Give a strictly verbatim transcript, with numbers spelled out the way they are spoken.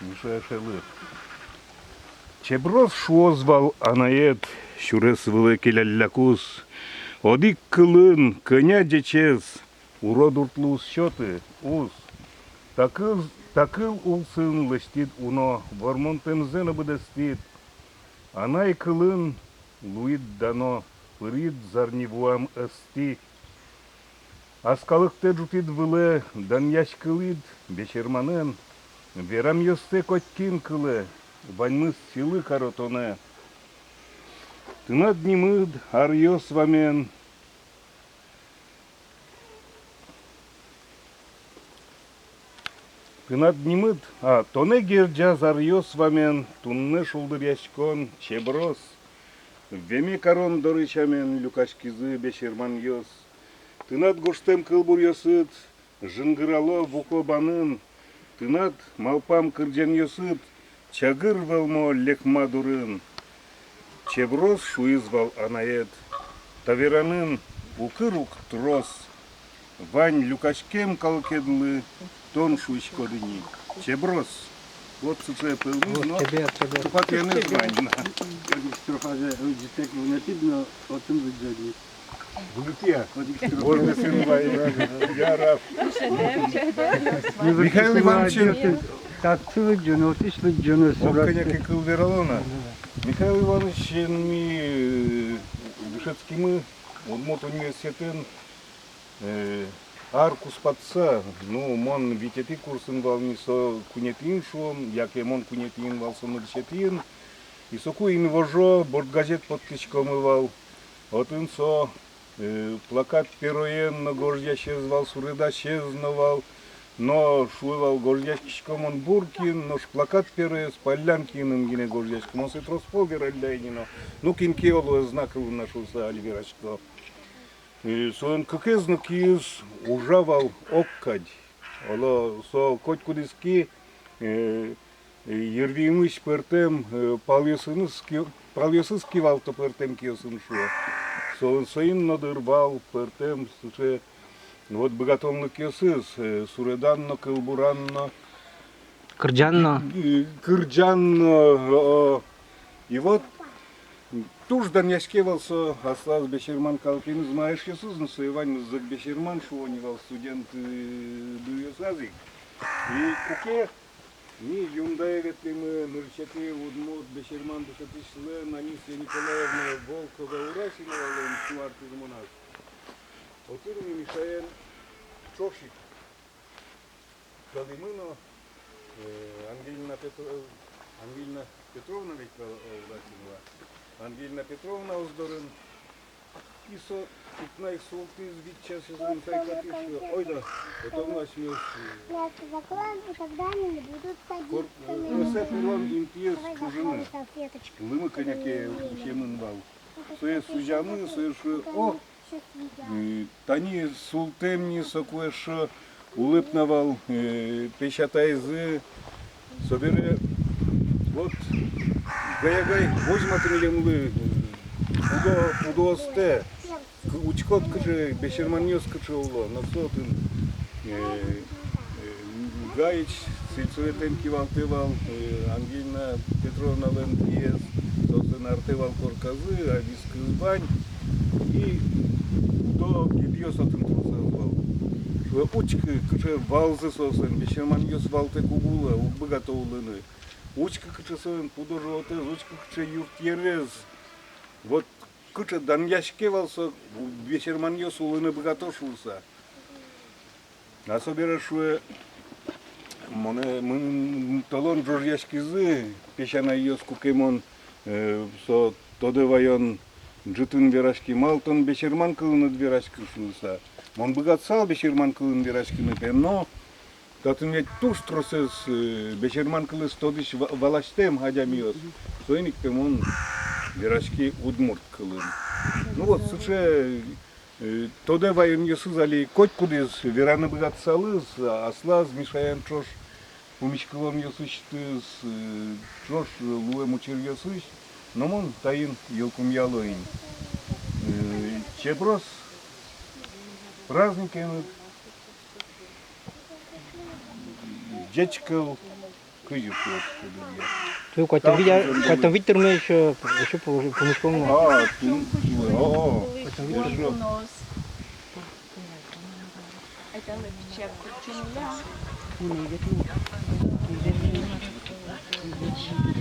Миша эшелы. Чеброс, шуоз вал анаед, сюрес вылэ келяллякуз. Одӥг кылын кӧня ӟечез, урод уртлы уз сёты, уз. Та кыл, та кыл улсын лэсьтӥд уно, вормонтэмзэ но быдэстӥд. Анай кылын луид дано, пырид зарни вуэм ӧстӥ. Ас калыктэ ӝутӥд вылэ, данъяськылӥд бесерманэн, верамъёстэ котькин кылэ, ваньмыз сӥлы каро тонэ. Тынад нимыд аръёс вамен, тынад нимыд, а, тонэ герӟаз аръёс вамен, туннэ шулдыръяськон, Чеброс. Веме карон доры сямен люкаськизы бесерманъёс. Тынад гожтэм кылбуръёсыд жингырало вуко банын, тынад малпам кырӟанъёсыд чагыр вӧлмо лекма дурын. Чеброс, шуиз вал анаед, та веранын укыр уг трос. Вань люкаськем калыкедлы тон шуиськод ини. Чеброс. Вот сыӵе пӧлмыз, вот но тебе, тебе. Тупатъянэз вань на. Трохазе ӧжытак вунэтӥд но, отын лыдӟод ни. Вунэтӥ-а? Отын трохазе. Можно сын вай. Ярав. Михаил Иванович. Татчы лыдӟоно, отысь лыдӟоно. Ог кӧня ке кыл верало на. Михаил Ивановичен ми, э, дышетскимы удмурт университетын, э, ар куспатса, ну, мон витетӥ курсын вал ни, со куинетӥын, шуом, яке мон куинетӥын вал, со нырысетӥын. И соку «Инвожо» бордгазет поттӥськомы вал. Отын со, э, плакат пероен но гожъясез вал, суредасез но вал. Но шуэ вал: гожъяськисько мон Буркин, нош плакат пероез Паллянкиным гинэ гожъясько. Мон сое трос пол вералляй ини но. Ну, кин ке, оло, ӧз на кылы на шуыса, али верасько. Э, солэн кыкез но киыз ужа вал огкадь. Оло, со котькудӥз ки, э, э, йырвиымысь пӧртэм, э, палъёсыныз ки-, палъёсыз кивалто пӧртэм киосын, шуо. Солэн соин но, дыр, вал пӧртэм сыӵе, вот, быгатонлыкъёсыз, э, суредан но, кылбуран но. Кырӟан но. Э, кырӟан но, о, о. И вот туж данъяське вал со аслаз бесерман калыкеныз, ма, эшъёсыз но сое ваньмыз зӧк бесерман шуо ни вал студент, э, дыръёсаз ик. И куке ми Юндае ветлӥмы нырысетӥ удмурт бесерман дышетӥсьлэн, Анисья Николаевна Волкова-Урасиновалэн куартӥзмоназ. Отын ми Мишаен ӵош ик кӧлӥмы но, э, Ангелина Петро-, Ангелина Петровна ведь вал, э, Васильева. Ангелина Петровна ӧс дорын. И со тупна ик султӥз, вить часъёсын сайкатӥз, шуэ: ойдо, потом асьмеос, э, закроем, и тогда они не будут садиться. Кор-, э, кӧсэ куром интыез чужыны. Лымы кӧня ке усемын вал. Сое сузямы, сое, шуэ, о, э, тани султэм ни, соку эшшо улэп на вал, э, песятайзы. Собере вот гай-гай возьматэ милемлы, э, пудо, пудоостэ. К-, учкод, кыӵе бесерманъёс, кыӵе уло, но со отын, э, э, Гаич сельсоветэн кивалтэ вал, э, Ангелина Петровналэн пиез, соослэн артэ вал корказы, а вискыз вань, и пудо гидъёс отын тросаз вал. Шуэ: учкы, кыӵе валзы соослэн, бесерманъёс валтэк уг уло, уг быгато улыны. Учкы, кыӵе солэн пудо-животэз, учкы, кыӵе юртъерез. Вот кыӵе данъяське вал со, бесерманъёс улыны быгато шуыса. А собере, шуэ, монэ, мон, толон ӝожъяськизы песянайёс, куке мон, э, со тодэ ваён ӝытын вераськи: малы тон бесерман кылын уд вераськы шуыса. Мон быгатысал бесерман кылын вераськыны, пе, но татын ведь туж тросэз, э, бесерман кылэз тодӥсь ва-, валасьтэм адямиос. Соин ик, пе, мон вераськи удмурт кылын. Ну вот, сыӵе, э, тодэ ваёнъёсыз али котькудӥз вераны быгатысалыз, аслаз Мишаен ӵош пумиськылонъёсысьтыз, э, ӵош луэм учыръёсысь. Но мон таин йылпумъяло ини. Э, Чеброс праздникеныд, ӟеч кыл, Кызьы пуод, кудыгъя. Ту куатьтон вить, куатьтон вить тырме ещё, ещё пу-, пумиськом на. А, ту, о, о. Куатьтон вить тырме. Ещё.